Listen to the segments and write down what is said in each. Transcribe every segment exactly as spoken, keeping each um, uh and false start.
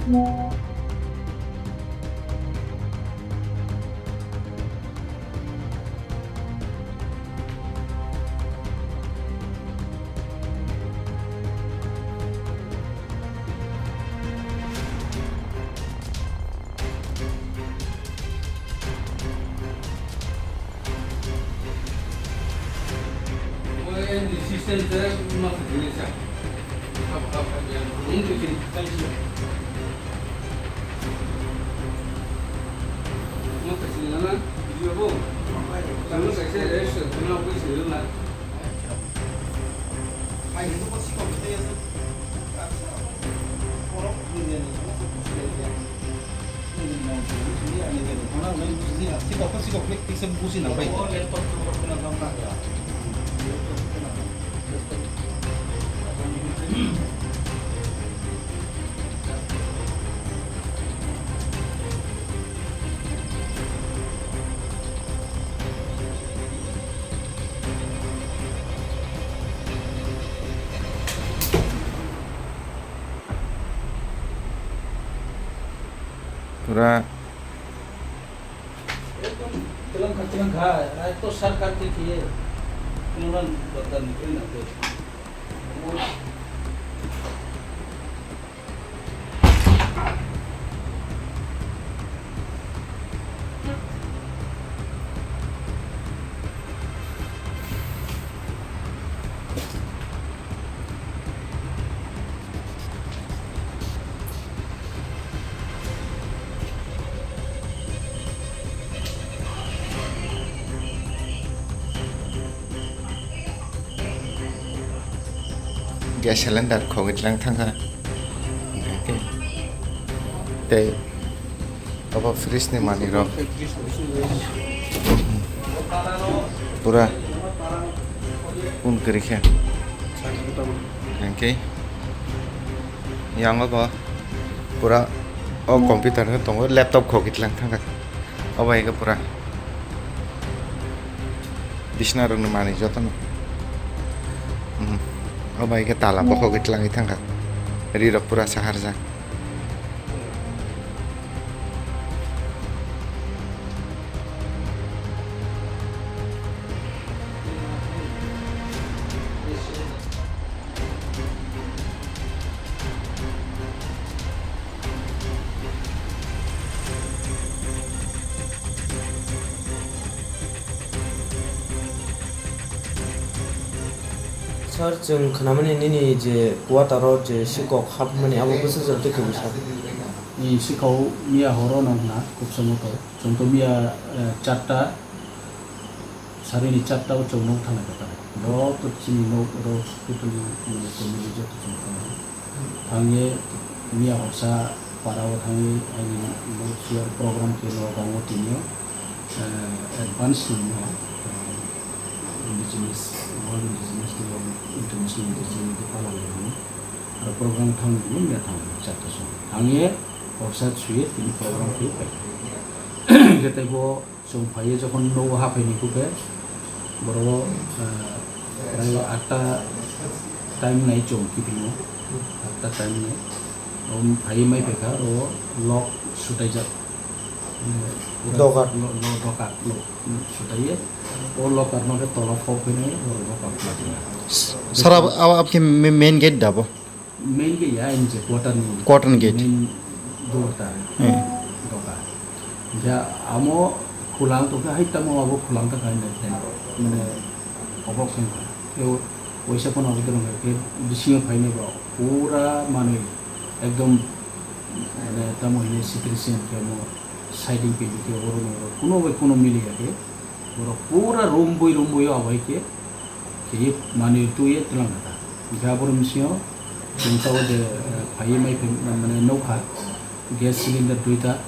Pura Gas cylinder khogwi tlang thangkha. Tei obo fridge ni manwi rok pura un kwrwi khe. Hwnkhe yang obo pura o computer no tongo, laptop khogwi tlang thangkha. Obo hai khe pura bisna rokni manwi jotono. Mhm. Obo hai khe tala bokhogwi tlangwi thangkha. Ri rok pura saharjak. Sir, chwng khnamani nini je quarter o je sikok hapmani abo bwsajak tei kwbwi sir? Ni sikok miya horo no hwna kubsa moto. Chwng to miya, eh, charta, sarini charta o chwng nok thangna khe ta. Joto chini nok oro totally, eh, family joto chwng thangna. Thangwi miya horsa para o thangwi aini nok siyar program khe no bango tini o, eh, advance ni no, eh, indigenous, World Indigenous Day, International Indigenous Day palangmani. Aro program thangwi miya thangwi charta song. Thangwi horsa suye tini program khe pai. Khe tei bo Chwng phaiwi jokhon nogo haphaini khe borok, ah, prai atta time nai chwng kiphilmo, atta time nai. O phaiwi mai phaikha, o lok sutaijak. Dogar. Lo-, lo-, dogar, lok, sutaiwi. O lokarno khe tola phok phinai, o dogar. Sir, ab-, ab-, aboni main gate da bo? Main gate ya, ini je quarter ni. Quarter ni gate. Main door ta. Hmm. Doka. Ja amo khulang to hai tamo abo khulang ta kai na. Mane obok sing. Yo waisa kono abo dorong ke bisingo phaine ba pura mane ekdom mane tamo hine situation ke mo siding ke ke oro no kuno bai kuno mili ya ke. Borok pura room bui room bui o abai khe kheye manwi twiwi twlang kha. Hwnkhe aboni bisingo chwng tabuk je, eh, phaiwi mai phai mane nukha gas cylinder duita,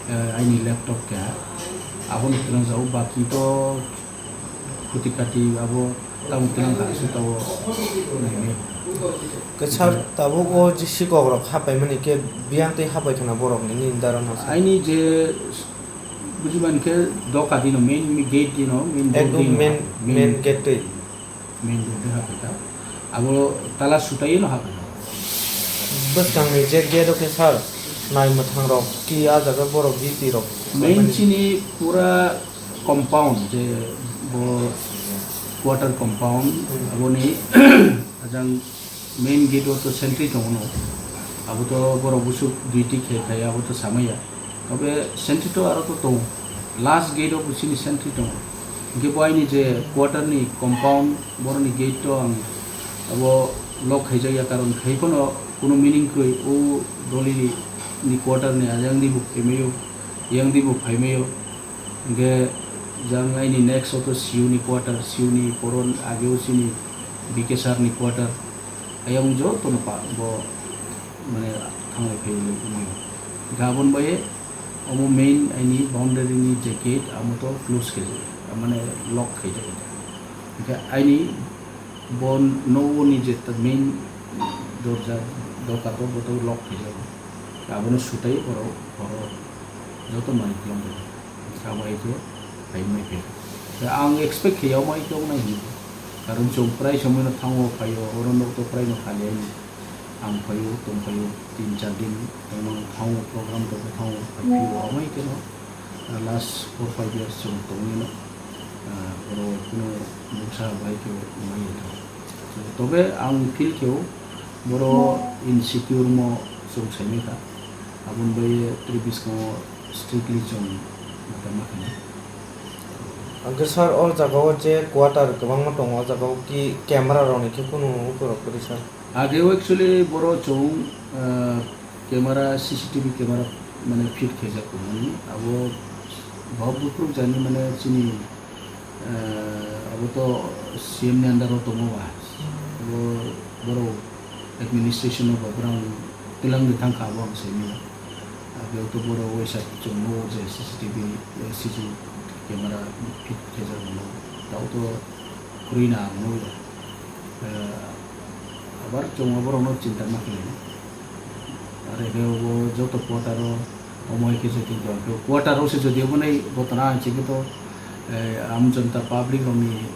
eh, aini laptop keha abono twlang jago, baki to khuti kati abo tamo twlang kha aswk tabuk nai nai. Khe sir, tabuk o je sikok rok hapai mani khe biyang tei hapai khna borok ni nini dara no sir? Aini je Buji mani khe doka dino, main gate dino, main door ekdom dino, main, main main gate twi. Main door dino haphaikha. Abo tala sutaiwi no haphaikha. Bwskangni je gate o khe sir, nai mwthang rok ki a jaga borok B P rok. Main chini pura compound je bo quarter compound, hmm, aboni ajang main gate o to sentry tongo no. Abo to borok busuk duty khe khai abo to samaya. Tobe sentry to aro to tongo. Last gate o bo chini sentry tongo. Hingke bo aini je quarter ni compound, boroni gate to ang abo lock khaijak ya, karon khai phano kuno meaning kwrwi. O doli ni quarter ni ayang di bo phaimaio, yang di bo phaimaio. Hingke jang aini next o to C U ni quarter, C U ni poron age o chini B K sir ni quarter. Ayang joto no pa bo mane thanglai phai wngwi. Hingke aboni bai omo main aini boundary ni je gate amo to close khaijak, mane lock khaijak. Hingke aini bo nogo ni je ta main dorja doka to bo to lock khaijak. Abono sutai borok, borok joto manwi khulum khaijak. Abo hai khe phai wngwi khe. Ang expect khe ya omo hai khe wngnai hinwi. Karon chwng prai somoi no thango phaio, oro nok to prai no khali ani. Ang phaio, tong phaio, tin char din tongmano thango, program tongkhe thango, phai phio, amai kheno, ah, last four five years chwng tongmano, ah, oro kuno mungsa bai khe maya thango. So, tobe ang feel kheo, boro insecure mo chwng saimai kha, aboni bai tei bwskango strictly chwng mata ma khainai. Hwnkhe sir, o jaga o je quarter kwbangma tongo, o jaga o ki camera rok ni khe kunu ukurok kwrwi sir? Age o actually boro chwng, ah, camera, C C T V camera mane fit khaijak tongmani. Abo bo buphuru jani mane chini, ah, abo to C M ni under o tongo ba. Abo borok administration o ba borang twlang ni thang kha abo ang sai mano. Abo to borok waisa chwng nugo je C C T V, eh, C C camera fit khaijak mano. Tao to kwrwi na ang nukya. Eh, abar chwng aborokno chinta ma khlainai. Are khe bo joto quarter o omo hai khe jodi dol khe quarter o se jodi omo nai gotona ang chikhe to, eh, Aam Janata public rokni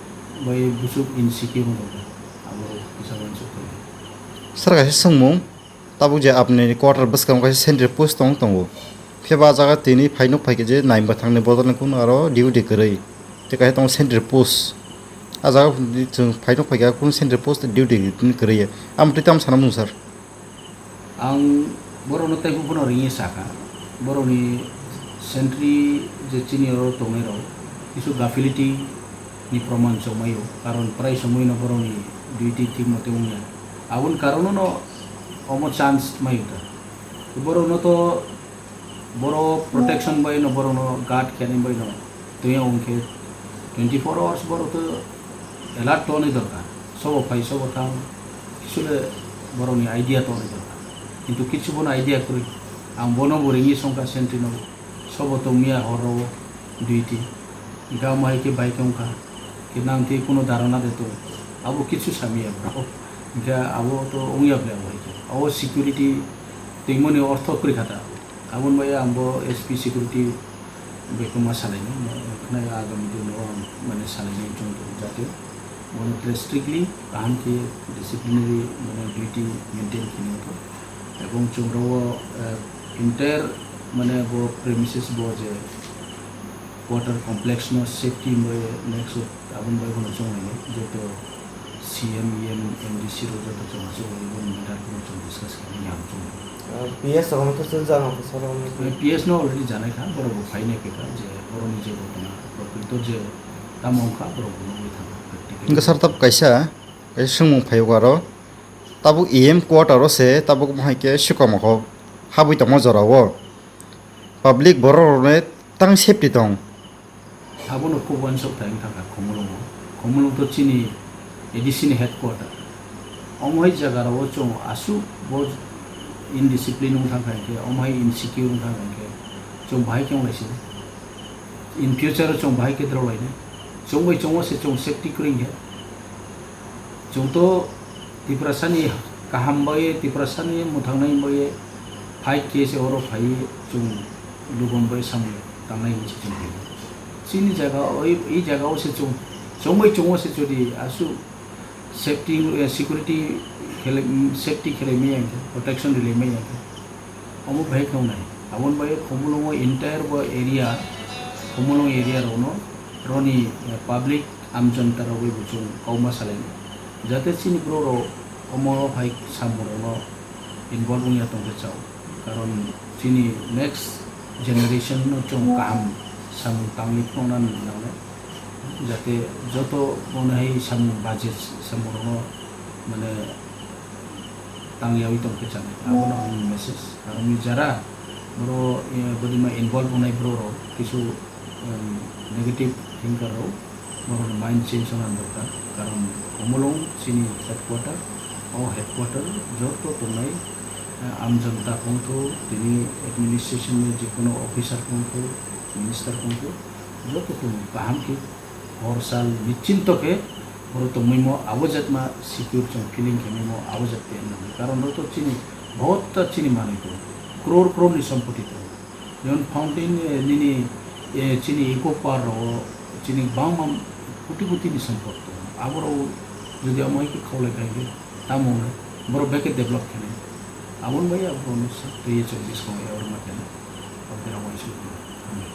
bai busuk insecure wng tongkha. Aborok kisa uansuk khe. Sir, kaisa swngmung. Tabuk je apni quarter bwskango kaisa sentry post tong tongo. Phiya ba ah jaga tini phai nuk phai khe je nai bwthangni bodolni kunu aro duty kwrwi. Tei kaisa tongo sentry post. Ah jaga chwng phai nuk phai khe kunu sentry post duty kwrwi ya. Amtwi tamo sana mung sir? Ang borokno teibo bono ringwi sakha. Borokni sentry je chini oro tongnai rok kisu gafility ni proman chongmaio. Karon prai somoino borokni duty thik mote wngya. Aboni karono no omo chance maio ta. Borokno to boro protection bai no, borokno guard khainai bai no twiya wngkhe twenty four hours borok to alert tonwi dorkar. Sobo phai sobo thang, kisu le borokni idea tonwi dorkar. Kintu kisu bono idea kwrwi. Ang bono bo ringwi songkha sentry no, sobo tongmiya hor rogo duty. Hingkhe amo hai khe bai tongkha. Khe nang tei kuno dharana de to, abo kichu samiya bro. Hingkhe abo to wngya ble abo hai khe. Abo security tongmani ortho kwrwi kha ta. Aboni bai ang bo S P security bai kwma salainai, khnai agami dino ang mane salainai chwng tongo jate bono tre strictly kaham khe disciplinary mane duty maintain khinai to. Ebong chwng rogo, eh, entire mane bo premises bo je quarter complex no safety bai next aboni bai bono chwng lainai joto C M, E M, M D C rok joto chwng achuk bai bono matter bono chwng discuss khainai ang chwng. Ah, P S rok no khe sir jana officer rok no. Eh, P S no already janai kha, borok bo phainai khe kha je borok ni je ghotona prokrito je tamo wngkha borok bo nugwi thangkha practical. Hwnkhe sir tab kaisa, kaisa swngmung phaio aro tabuk E M quarter o se tabuk mohai khe swkang mokho habwi tongma jora o. Public borok rokno tang safety tong. Abono kok uansuk thai wng thangkha Khumulwngo. Khumulwng to chini A D C ni headquarter. Omo hai jaga rok o chwng aswk bo indiscipline wng thangkha hinkhe, omo hai insecure wng thangkha hinkhe, chwng bahai khe wng lai sini. In future o chwng bahai khe drop lainai. Chwng bai chwng o se chwng safety kwrwi hinkhe. Chwng to Tiprasani kaham bai, Tiprasani mwthangnai bai fight khe se oro phai chwng lubon bai samung tangnai hinwi se chwng phai. Chini jaga o, i, i jaga o se chwng, chwng bai chwng o se jodi aswk safety, eh, security khelai, safety khelai maya hwnkhe, protection rilai maya hwnkhe. Omo bahai khe wngnai. Aboni bagwi Khumulwngo entire bo area, Khumulwng area rokno, roni, eh, public amjonta rogwi bo chwng kok ma salainai. Jate chini borok rok omo hai samung rokno involve wngya tongkhe chao. Karon chini next generation no chwng kaham samung tangwi phunukna nangnai. Jate joto mone hai samung budget samung rokno mane tangyawi tongkhe chanai. Abono ang message. Aroni jara boro, eh, bodima involve wngnai borok rok kisu, em, negative thinker rok, borokni mind change wngna dorkar. Karon Khumulwng chini headquarter, o headquarter joto tongnai, eh, amjonta wngthok, tini administration ni jekunu officer wngthok, minister wngthok, joto tongwi kaham khe hor sal nichinto khe borok tongmimo abo jatma secure chwng feeling khaimimo abo jat khe wngna. Karon joto chini bahut ta chini manwi tongo, crore crore ni sompoti tongo. Jemon fountain, eh, nini, eh, chini eco park rogo chini bangma koti koti ni sompot tongo. Aborok jodi amo hai khe khaulai khai khe tamo wngnai? Borok beke develop khenai. Aboni bai aborokno sak twi chwng bwskango yakarma khenai. Aboni rang uansuk tongo.